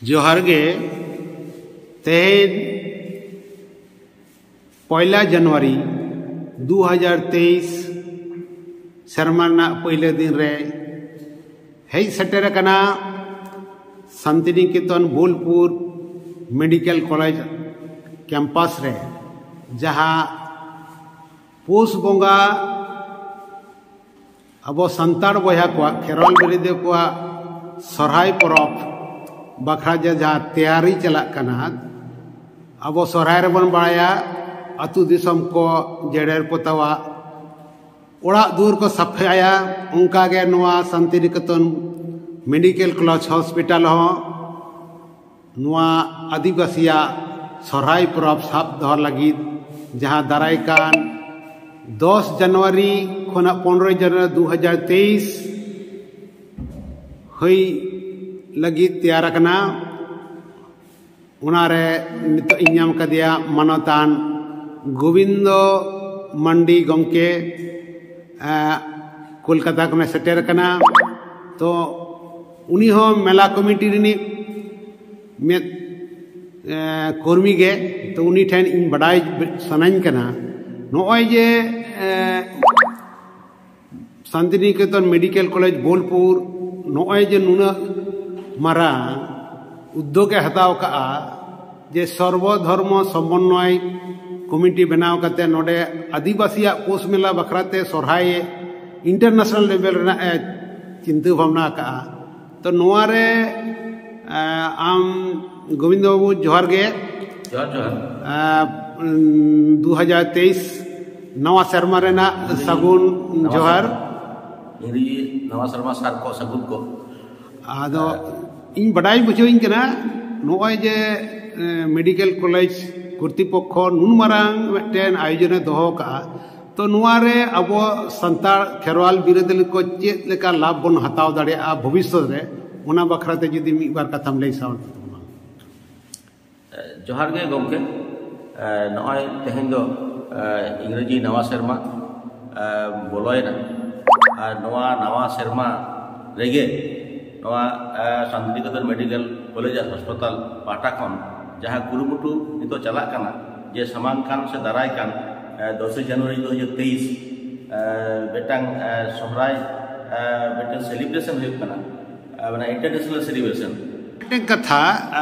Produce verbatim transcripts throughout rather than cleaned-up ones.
ᱡᱚᱦᱟᱨ ᱜᱮ᱾ ᱛᱮᱦᱮᱧ ᱯᱚᱭᱞᱟ ᱡᱟᱱᱩᱣᱟᱨᱤ ᱫᱩ ᱦᱟᱡᱟᱨ ᱛᱮᱭᱤᱥ ᱥᱮᱨᱢᱟ ᱨᱮᱱᱟᱜ ᱯᱳᱭᱞᱳ ᱫᱤᱱ ᱨᱮ ᱦᱮᱡ ᱥᱮᱴᱮᱨ ᱟᱠᱟᱱᱟ Santiniketan Bolpur medical college campus ᱨᱮ, ᱡᱟᱦᱟᱸ ᱯᱳᱥ ᱵᱚᱸᱜᱟ ᱟᱵᱚ ᱥᱟᱱᱛᱟᱲ ᱵᱚᱭᱦᱟ ᱠᱚᱣᱟᱜ, ᱠᱷᱮᱨᱣᱟᱞ ᱵᱤᱨᱟᱹᱫᱟᱹ ᱠᱚᱣᱟᱜ ᱥᱚᱨᱦᱟᱭ ᱯᱚᱨᱚᱵᱽ ᱵᱟᱠᱷᱨᱟ ᱡᱮ ᱡᱟᱦᱟᱸ ᱛᱮᱭᱟᱨᱤ ᱪᱟᱞᱟᱜ ᱠᱟᱱᱟ, ᱟᱵᱚ ᱥᱚᱨᱦᱟᱭ ᱨᱮᱵᱚᱱ ᱵᱟᱲᱟᱭᱟ ᱟᱹᱛᱩ ᱫᱤᱥᱚᱢ ᱠᱚ ᱡᱮᱨᱮᱲ ᱯᱚᱛᱟᱣᱟ, ᱚᱲᱟᱜ ᱫᱩᱣᱟᱹᱨ ᱠᱚ ᱥᱟᱯᱷᱟᱭᱟ᱾ ᱚᱱᱠᱟᱜᱮ ᱱᱚᱣᱟ ᱥᱟᱱᱛᱤᱱᱤᱠᱮᱛᱚᱱ ᱢᱮᱰᱤᱠᱮᱞ ᱠᱚᱞᱮᱡᱽ ᱦᱚᱥᱯᱤᱴᱟᱞ ᱦᱚᱸ ᱱᱚᱣᱟ ᱟᱹᱫᱤᱵᱟᱹᱥᱤᱭᱟᱜ ᱥᱚᱨᱦᱟᱭ ᱯᱚᱨᱚᱵᱽ ᱥᱟᱵ ᱫᱚᱦᱚ ᱞᱟᱹᱜᱤᱫ, ᱡᱟᱦᱟᱸ ᱫᱟᱨᱟᱭ ᱠᱟᱱ ᱫᱚᱥ ᱡᱟᱱᱩᱣᱟᱨᱤ ᱠᱷᱚᱱᱟᱜ ᱯᱚᱱᱨᱚᱭ ᱡᱟᱱᱩᱣᱟᱨᱤ ᱫᱩ ᱦᱟᱡᱟᱨ ᱛᱮᱭᱤᱥ ᱦᱩᱭ ᱞᱟᱹᱜᱤᱫ ᱛᱮᱭᱟᱨ ᱟᱠᱟᱱᱟ, ᱚᱱᱟᱨᱮ ᱱᱤᱛᱚᱜ ᱤᱧ ᱧᱟᱢ ᱠᱟᱫᱮᱭᱟ ᱢᱟᱱᱚᱛᱟᱱ ᱜᱳᱵᱤᱱᱫᱚ ᱢᱟᱱᱰᱤ ᱜᱚᱢᱠᱮ, ᱮᱸ, ᱠᱳᱞᱠᱟᱛᱟ ᱠᱷᱚᱱᱮ ᱥᱮᱴᱮᱨ ᱟᱠᱟᱱᱟ᱾ ᱛᱚ ᱩᱱᱤ ᱦᱚᱸ ᱢᱮᱞᱟ ᱠᱚᱢᱤᱴᱤ ᱨᱤᱱᱤᱡ ᱢᱤᱫ, ᱮᱸ, ᱠᱚᱨᱢᱤ ᱜᱮ᱾ ᱛᱚ ᱩᱱᱤ ᱴᱷᱮᱱ ᱤᱧ ᱵᱟᱰᱟᱭ ᱥᱟᱱᱟᱧ ᱠᱟᱱᱟ, ᱱᱚᱜᱼᱚᱭ ᱡᱮ, ᱮᱸ, ᱥᱟᱱᱛᱤᱱᱤᱠᱮᱛᱚᱱ ᱢᱮᱰᱤᱠᱮᱞ ᱠᱚᱞᱮᱡᱽ ᱵᱳᱞᱯᱩᱨ ᱱᱚᱜᱼᱚᱭ ᱡᱮ ᱱᱩᱱᱟᱹᱜ ᱢᱟᱨᱟᱝ ᱩᱫᱽᱫᱳᱜᱽ ᱮ ᱦᱟᱛᱟᱣ ᱠᱟᱜᱼᱟ, ᱡᱮ ᱥᱚᱨᱵᱚ ᱫᱷᱚᱨᱢᱚ ᱥᱚᱢᱚᱱᱱᱚᱭ ᱠᱚᱢᱤᱴᱤ ᱵᱮᱱᱟᱣ ᱠᱟᱛᱮ ᱱᱚᱰᱮ ᱟᱹᱫᱤᱵᱟᱹᱥᱤᱭᱟᱜ ᱯᱳᱥ ᱢᱮᱞᱟ ᱵᱟᱠᱷᱨᱟᱛᱮ ᱥᱚᱨᱦᱟᱭ ᱤᱱᱴᱟᱨᱱᱮᱥᱱᱟᱞ ᱞᱮᱵᱮᱞ ᱨᱮᱱᱟᱜ ᱮ ᱪᱤᱱᱛᱟᱹ ᱵᱷᱟᱵᱽᱱᱟ ᱟᱠᱟᱜᱼᱟ᱾ ᱛᱚ ᱱᱚᱣᱟ ᱨᱮ, ᱮᱸ, ᱟᱢ ᱜᱳᱵᱤᱱᱫᱚ ᱵᱟᱹᱵᱩ, ᱡᱚᱦᱟᱨ ᱜᱮ᱾ ᱡᱚᱦᱟᱨ, ᱡᱚᱦᱟᱨ᱾ ᱮᱸ, ᱩᱸ, ᱫᱩ ᱦᱟᱡᱟᱨ ᱛᱮᱭᱤᱥ ᱱᱟᱣᱟ ᱥᱮᱨᱢᱟ ᱨᱮᱱᱟᱜ ᱥᱟᱹᱜᱩᱱ ᱱᱟᱣᱟ ᱡᱚᱦᱟᱨ᱾ ᱥᱮᱨᱢᱟ᱾ ᱤᱝᱨᱮᱡᱤ ᱱᱟᱣᱟ ᱥᱮᱨᱢᱟ ᱥᱟᱨ ᱠᱚ ᱥᱟᱹᱜᱩᱱ ᱠᱚ᱾ ᱟᱫᱚ ᱤᱧ ᱵᱟᱰᱟᱭ ᱵᱩᱡᱷᱟᱹᱣᱤᱧ ᱠᱟᱱᱟ, ᱱᱚᱜᱼᱚᱭ ᱡᱮ, ᱮᱸ, ᱢᱮᱰᱤᱠᱮᱞ ᱠᱚᱞᱮᱡᱽ ᱠᱚᱨᱛᱤᱯᱚᱠᱠᱷᱚ ᱱᱩᱱ ᱢᱟᱨᱟᱝ ᱢᱤᱫᱴᱮᱱ ᱟᱭᱳᱡᱚᱱᱮ ᱫᱚᱦᱚ ᱠᱟᱜᱼᱟ, ᱛᱚ ᱱᱚᱣᱟ ᱨᱮ ᱟᱵᱚ ᱥᱟᱱᱛᱟᱲ ᱠᱷᱮᱨᱣᱟᱞ ᱵᱤᱨᱟᱹᱫᱟᱹᱞᱤ ᱠᱚ ᱪᱮᱫ ᱞᱮᱠᱟ ᱞᱟᱵᱷ ᱵᱚᱱ ᱦᱟᱛᱟᱣ ᱫᱟᱲᱮᱭᱟᱜᱼᱟ ᱵᱷᱚᱵᱤᱥᱥᱚᱛ ᱨᱮ, ᱚᱱᱟ ᱵᱟᱠᱷᱨᱟ ᱛᱮ ᱡᱩᱫᱤ ᱢᱤᱫ ᱵᱟᱨ ᱠᱟᱛᱷᱟᱢ ᱞᱟᱹᱭ ᱥᱟᱶ ᱛᱟᱵᱚᱱᱟ᱾ ᱡᱚᱦᱟᱨ ᱜᱮ ᱜᱚᱢᱠᱮ᱾ ᱮ, ᱱᱚᱜᱼᱚᱭ ᱛᱮᱦᱮᱧ ᱫᱚ, ᱮ, ᱤᱝᱨᱮᱡᱤ ᱱᱟᱣᱟ ᱥᱮᱨᱢᱟ, ᱮ, ᱵᱚᱞᱚᱭᱮᱱᱟ᱾ ᱟᱨ ᱱᱚᱣᱟ ᱱᱟᱣᱟ ᱥᱮᱨᱢᱟ ᱨᱮᱜᱮ ᱱᱚᱣᱟ, ᱮ, ᱥᱟᱱᱛᱤᱱᱤᱠᱮᱛᱚᱱ ᱢᱮᱰᱤᱠᱮᱞ ᱠᱚᱞᱮᱡᱽ ᱟᱨ ᱦᱟᱥᱯᱟᱛᱟᱞ ᱯᱟᱦᱴᱟ ᱠᱷᱚᱱ ᱡᱟᱦᱟᱸ ᱠᱩᱨᱩᱢᱩᱴᱩ ᱱᱤᱛᱚᱜ ᱪᱟᱞᱟᱜ ᱠᱟᱱᱟ, ᱡᱮ ᱥᱟᱢᱟᱝ ᱠᱟᱱ ᱥᱮ ᱫᱟᱨᱟᱭ ᱠᱟᱱ ᱫᱚᱥᱮ ᱡᱟᱱᱩᱣᱟᱨᱤ ᱫᱩ ᱦᱟᱡᱟᱨ ᱛᱮᱭᱤᱥ ᱢᱤᱫᱴᱟᱝ ᱥᱚᱦᱨᱟᱭ ᱢᱤᱫᱴᱟᱝ ᱥᱮᱞᱤᱵᱨᱮᱥᱚᱱ ᱦᱩᱭᱩᱜ ᱠᱟᱱᱟ, ᱢᱟᱱᱮ ᱤᱱᱴᱟᱨᱱᱮᱥᱱᱟᱞ ᱥᱮᱞᱤᱵᱨᱮᱥᱚᱱ᱾ ᱢᱤᱫᱴᱟᱝ ᱠᱟᱛᱷᱟ,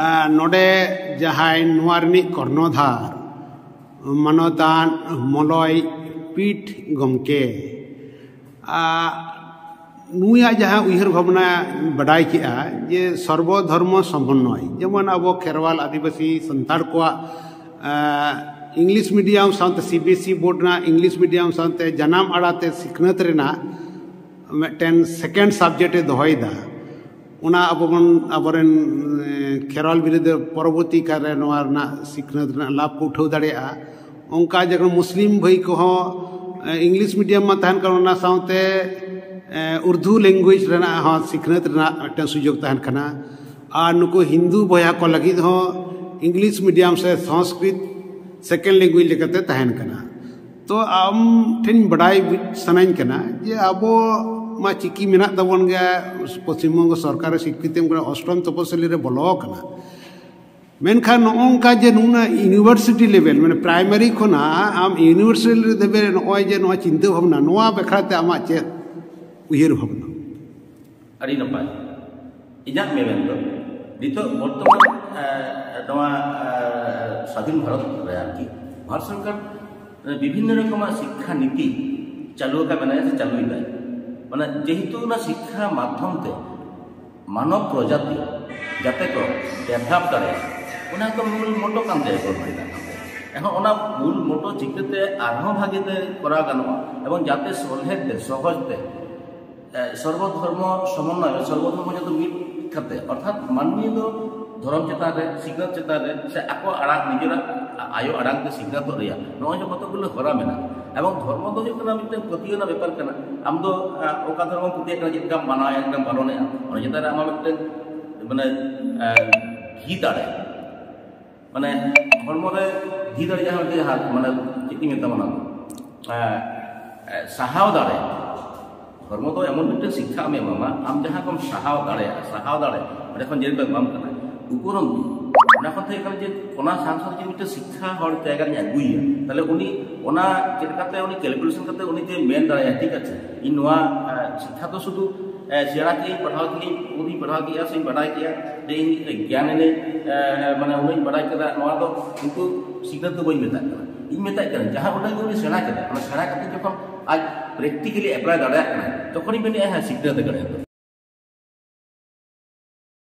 ᱱᱚᱰᱮ ᱡᱟᱦᱟᱸᱭ ᱱᱚᱣᱟ ᱨᱤᱱᱤᱡ ᱠᱚᱨᱱᱚᱫᱷᱟᱨ ᱢᱟᱱᱚᱛᱟᱱ ᱢᱚᱞᱚᱭ ᱯᱤᱴ ᱜᱚᱢᱠᱮ, ᱱᱩᱭᱟᱜ ᱡᱟᱦᱟᱸ ᱩᱭᱦᱟᱹᱨ ᱵᱷᱟᱵᱽᱱᱟ ᱵᱟᱰᱟᱭ ᱠᱮᱜᱼᱟ, ᱡᱮ ᱥᱚᱨᱵᱚ ᱫᱷᱚᱨᱢᱚ ᱥᱚᱢᱚᱱᱱᱚᱭ, ᱡᱮᱢᱚᱱ ᱟᱵᱚ ᱠᱷᱮᱨᱣᱟᱞ ᱟᱹᱫᱤᱵᱟᱹᱥᱤ ᱥᱟᱱᱛᱟᱲ ᱠᱚᱣᱟᱜ ᱤᱝᱞᱤᱥ ᱢᱤᱰᱤᱭᱟᱢ ᱥᱟᱶᱛᱮ, C B S E board ᱨᱮᱱᱟᱜ ᱤᱝᱞᱤᱥ ᱢᱤᱰᱤᱭᱟᱢ ᱥᱟᱶᱛᱮ ᱡᱟᱱᱟᱢ ᱟᱲᱟᱝ ᱛᱮ ᱥᱤᱠᱷᱱᱟᱹᱛ ᱨᱮᱱᱟᱜ ᱢᱤᱫᱴᱮᱱ ᱥᱮᱠᱮᱱᱰ ᱥᱟᱵᱡᱮᱠᱴ ᱮ ᱫᱚᱦᱚᱭᱮᱫᱟ᱾ ᱚᱱᱟ ᱟᱵᱚ ᱵᱚᱱ, ᱟᱵᱚᱨᱮᱱ ᱠᱷᱮᱨᱣᱟᱞ ᱵᱤᱨᱟᱹᱫᱟᱹ ᱯᱚᱨᱚᱵᱚᱨᱛᱤ ᱠᱟᱞ ᱨᱮ ᱱᱚᱣᱟ ᱨᱮᱱᱟᱜ ᱥᱤᱠᱷᱱᱟᱹᱛ ᱨᱮᱱᱟᱜ ᱞᱟᱵᱷ ᱠᱚ ᱩᱴᱷᱟᱹᱣ ᱫᱟᱲᱮᱭᱟᱜᱼᱟ, ᱚᱱᱠᱟ ᱡᱮᱢᱚᱱ ᱢᱩᱥᱞᱤᱢ ᱵᱷᱟᱹᱭ ᱠᱚᱦᱚᱸ ᱤᱝᱞᱤᱥ ᱢᱤᱰᱤᱭᱟᱢ ᱢᱟ ᱛᱟᱦᱮᱱ ᱠᱟᱱᱟ, ᱚᱱᱟ ᱥᱟᱶᱛᱮ ᱩᱨᱫᱩ ᱞᱮᱝᱜᱩᱭᱮᱡᱽ ᱨᱮᱱᱟᱜ ᱦᱚᱸ ᱥᱤᱠᱷᱱᱟᱹᱛ ᱨᱮᱱᱟᱜ ᱢᱤᱫᱴᱮᱱ ᱥᱩᱡᱳᱜᱽ ᱛᱟᱦᱮᱱ ᱠᱟᱱᱟ᱾ ᱟᱨ ᱱᱩᱠᱩ ᱦᱤᱱᱫᱩ ᱵᱚᱭᱦᱟ ᱠᱚ ᱞᱟᱹᱜᱤᱫ ᱦᱚᱸ ᱤᱝᱞᱤᱥ ᱢᱤᱰᱤᱭᱟᱢ ᱥᱮ ᱥᱚᱝᱥᱠᱨᱤᱛ ᱥᱮᱠᱮᱱᱰ ᱞᱮᱝᱜᱩᱭᱮᱡᱽ ᱞᱮᱠᱟᱛᱮ ᱛᱟᱦᱮᱱ ᱠᱟᱱᱟ᱾ ᱛᱚ ᱟᱢ ᱴᱷᱮᱱ ᱵᱟᱰᱟᱭ ᱵᱩᱡᱽ ᱥᱟᱱᱟᱧ ᱠᱟᱱᱟ ᱡᱮ ᱟᱵᱚ ᱢᱟ ᱪᱤᱠᱤ ᱢᱮᱱᱟᱜ ᱛᱟᱵᱚᱱ ᱜᱮᱭᱟ, ᱯᱚᱥᱪᱤᱢ ᱵᱚᱝᱜᱚ ᱥᱚᱨᱠᱟᱨᱮ ᱥᱤᱠᱨᱤᱛᱤ ᱮᱢ ᱠᱟᱱᱟ, ᱚᱥᱴᱚᱢ ᱛᱚᱯᱚᱥᱤᱞᱤ ᱨᱮ ᱵᱚᱞᱚ ᱟᱠᱟᱱᱟ, ᱢᱮᱱᱠᱷᱟᱱ ᱱᱚᱜᱼᱚ ᱱᱚᱝᱠᱟ ᱡᱮ ᱱᱩᱱᱟᱹᱜ ᱤᱭᱩᱱᱤᱵᱷᱟᱨᱥᱤᱴᱤ ᱞᱮᱵᱮᱞ, ᱢᱟᱱᱮ ᱯᱨᱟᱭᱢᱟᱨᱤ ᱠᱷᱚᱱᱟᱜ ᱟᱢ ᱤᱭᱩᱱᱤᱵᱷᱟᱨᱥᱤᱴᱤ ᱞᱮᱵᱮᱞ ᱨᱮ ᱱᱚᱜᱼᱚᱭ ᱡᱮ ᱱᱚᱣᱟ ᱪᱤᱱᱛᱟᱹ ᱵᱷᱟᱵᱽᱱᱟ, ᱱᱚᱣᱟ ᱵᱟᱠᱷᱨᱟ ᱛᱮ ᱟᱢᱟᱜ ᱪᱮᱫ ᱩᱭᱦᱟᱹᱨ ᱵᱷᱟᱵᱽᱱᱟ? ᱟᱹᱰᱤ ᱱᱟᱯᱟᱭ᱾ ᱤᱧᱟᱹᱜ ᱢᱮᱢᱮᱱ ᱫᱚ ᱱᱤᱛᱚᱜ ᱵᱚᱨᱛᱚᱢᱟᱱ ᱱᱚᱣᱟ ᱥᱟᱫᱷᱤᱱ ᱵᱷᱟᱨᱚᱛ ᱨᱮ ᱟᱨᱠᱤ ᱵᱷᱟᱨᱚᱛ ᱥᱚᱨᱠᱟᱨ ᱵᱤᱵᱷᱤᱱᱱᱚ ᱨᱚᱠᱚᱢᱟᱜ ᱥᱤᱠᱠᱷᱟ ᱱᱤᱛᱤ ᱪᱟᱹᱞᱩ ᱟᱠᱟᱫ ᱢᱮᱱᱟᱭᱟ ᱥᱮ ᱪᱟᱹᱞᱩᱭᱮᱫᱟᱭ᱾ ᱢᱟᱱᱮ ᱡᱮᱦᱮᱛᱩ ᱚᱱᱟ ᱥᱤᱠᱠᱷᱟ ᱢᱟᱫᱽᱫᱷᱚᱢ ᱛᱮ ᱢᱟᱱᱚᱵ ᱯᱨᱚᱡᱟᱛᱤ ᱡᱟᱛᱮ ᱠᱚ ᱰᱮᱵᱷᱞᱚᱯ ᱫᱟᱲᱮᱭᱟᱜᱼᱟ, ᱚᱱᱟ ᱠᱚ ᱢᱩᱞ ᱢᱚᱴᱚ ᱠᱟᱱ ᱛᱟᱭᱟ ᱜᱚᱵᱷᱚᱨᱱᱢᱮᱱᱴ ᱨᱮᱱᱟᱜ᱾ ᱮᱱᱠᱷᱟᱱ ᱚᱱᱟ ᱢᱩᱞ ᱢᱚᱴᱚ ᱪᱤᱠᱟᱹᱛᱮ ᱟᱨᱦᱚᱸ ᱵᱷᱟᱜᱮ ᱛᱮ ᱠᱚᱨᱟᱣ ᱜᱟᱱᱚᱜᱼᱟ ᱮᱵᱚᱝ ᱡᱟᱛᱮ ᱥᱚᱞᱦᱮ ᱛᱮ, ᱥᱚᱦᱚᱡ ᱛᱮ ᱥᱚᱨᱵᱚ ᱫᱷᱚᱨᱢᱚ ᱥᱚᱢᱚᱱᱱᱚᱭ, ᱥᱚᱨᱵᱚ ᱫᱷᱚᱨᱢᱚ ᱡᱚᱛᱚ ᱢᱤᱫ ᱠᱟᱛᱮ, ᱚᱨᱛᱷᱟᱛ ᱢᱟᱹᱱᱢᱤ ᱫᱚ ᱫᱷᱚᱨᱚᱢ ᱪᱮᱛᱟᱱ ᱨᱮ, ᱥᱤᱠᱷᱱᱟᱹᱛ ᱪᱮᱛᱟᱱ ᱨᱮ ᱥᱮ ᱟᱠᱚ ᱟᱲᱟᱝ, ᱱᱤᱡᱮᱨᱟᱜ ᱟᱭᱳ ᱟᱲᱟᱝ ᱛᱮ ᱥᱤᱠᱷᱱᱟᱹᱛᱚᱜ ᱨᱮᱭᱟᱜ ᱱᱚᱜᱼᱚᱭ ᱡᱮ ᱠᱚᱛᱚᱠ ᱜᱩᱞᱳ ᱦᱚᱨᱟ ᱢᱮᱱᱟᱜᱼᱟ᱾ ᱮᱵᱚᱝ ᱫᱷᱚᱨᱢᱚ ᱫᱚ ᱦᱩᱭᱩᱜ ᱠᱟᱱᱟ ᱢᱤᱫᱴᱮᱱ ᱯᱟᱹᱛᱭᱟᱹᱣ ᱨᱮᱱᱟᱜ ᱵᱮᱯᱟᱨ ᱠᱟᱱᱟ᱾ ᱟᱢ ᱫᱚ ᱚᱠᱟ ᱫᱷᱚᱨᱢᱚᱢ ᱯᱟᱹᱛᱭᱟᱹᱜ ᱠᱟᱱᱟ, ᱪᱮᱫ ᱞᱮᱠᱟᱢ ᱢᱟᱱᱟᱣᱮᱫ, ᱪᱮᱫ ᱞᱮᱠᱟᱢ ᱯᱟᱞᱚᱱᱮᱫᱼᱟ, ᱚᱱᱟ ᱪᱮᱛᱟᱱ ᱨᱮ ᱟᱢᱟᱜ ᱢᱤᱫᱴᱮᱱ ᱢᱟᱱᱮ ᱜᱷᱤ ᱫᱟᱲᱮ, ᱢᱟᱱᱮ ᱦᱚᱲᱢᱚ ᱨᱮ ᱜᱷᱤ ᱫᱟᱲᱮ ᱡᱟᱦᱟᱸ ᱢᱤᱫᱴᱮᱱ ᱦᱟᱨ, ᱢᱟᱱᱮ ᱪᱮᱫ ᱤᱧ ᱢᱮᱛᱟᱢᱟ ᱚᱱᱟ ᱫᱚ, ᱥᱟᱦᱟᱣ ᱫᱟᱲᱮ, ᱫᱷᱚᱨᱢᱚ ᱫᱚ ᱮᱢᱚᱱ ᱢᱤᱫᱴᱟᱝ ᱥᱤᱠᱠᱷᱟ ᱟᱢᱮ ᱮᱢᱟᱢᱟ, ᱟᱢ ᱡᱟᱦᱟᱸ ᱠᱚᱢ ᱥᱟᱦᱟᱣ ᱫᱟᱲᱮᱭᱟᱜᱼᱟ, ᱥᱟᱦᱟᱣ ᱫᱟᱲᱮ, ᱚᱸᱰᱮ ᱠᱷᱚᱱ ᱡᱮᱞᱮᱠᱟ ᱮᱢᱟᱢ ᱠᱟᱱᱟ᱾ ᱩᱯᱚᱨᱚᱱᱛᱩ ᱚᱱᱟ ᱠᱷᱚᱱ ᱛᱮ ᱠᱟᱱᱟ ᱡᱮ ᱚᱱᱟ ᱥᱟᱝᱥᱟᱨᱤᱠ ᱡᱮ ᱢᱤᱫᱴᱟᱝ ᱥᱤᱠᱠᱷᱟ ᱦᱚᱲ ᱡᱟᱭᱜᱟ ᱨᱤᱧ ᱟᱹᱜᱩᱭᱮᱭᱟ, ᱛᱟᱦᱞᱮ ᱩᱱᱤ ᱚᱱᱟ ᱪᱮᱫ ᱞᱮᱠᱟᱛᱮ ᱩᱱᱤ ᱠᱮᱞᱠᱩᱞᱮᱥᱚᱱ ᱠᱟᱛᱮ ᱩᱱᱤ ᱡᱮ ᱢᱮᱱ ᱫᱟᱲᱮᱭᱟᱜᱼᱟ, ᱴᱷᱤᱠ ᱟᱪᱷᱮ, ᱤᱧ ᱱᱚᱣᱟ ᱮ, ᱥᱤᱠᱠᱷᱟ ᱫᱚ ᱥᱩᱫᱷᱩ ᱮ, ᱥᱮᱬᱟ ᱠᱮᱜᱼᱟᱹᱧ, ᱯᱟᱲᱦᱟᱣ ᱠᱮᱜᱼᱟᱹᱧ, ᱯᱩᱛᱷᱤᱧ ᱯᱟᱲᱦᱟᱣ ᱠᱮᱜᱼᱟ ᱥᱮᱧ ᱵᱟᱰᱟᱭ ᱠᱮᱜᱼᱟ ᱡᱮ ᱤᱧ ᱜᱮᱭᱟᱱ ᱮᱱᱮᱡ ᱮ, ᱢᱟᱱᱮ ᱩᱱᱟᱹᱜ ᱤᱧ ᱵᱟᱰᱟᱭ ᱠᱮᱫᱟ, ᱱᱚᱣᱟ ᱫᱚ ᱠᱤᱱᱛᱩ ᱥᱤᱠᱷᱱᱟᱹᱛ ᱫᱚ ᱵᱟᱹᱧ ᱢᱮᱛᱟᱜ ᱠᱟᱱᱟ᱾ ᱤᱧ ᱢᱮᱛᱟᱜ ᱠᱟᱱᱟ ᱡᱟᱦᱟᱸ ᱩᱰᱟᱹᱝ ᱜᱮ ᱩᱱᱤ ᱥᱮᱬᱟ ᱠᱮᱫᱟ, ᱚᱱᱟ ᱥᱮᱬᱟ ᱠᱟᱛᱮ ᱡᱚᱠᱷᱚᱱ ᱟᱡ ᱯᱨᱮᱠᱴᱤᱠᱮᱞᱤ ᱮᱯᱞᱟᱭ ᱫᱟᱲᱮᱭᱟᱜ ᱠᱟᱱᱟ, ᱛᱚᱠᱷᱚᱱᱤᱧ ᱢᱮᱱᱮᱫᱼᱟ ᱦᱮᱸ ᱥᱤᱠᱷᱱᱟᱹᱛ ᱟᱠᱟᱱᱟᱭ᱾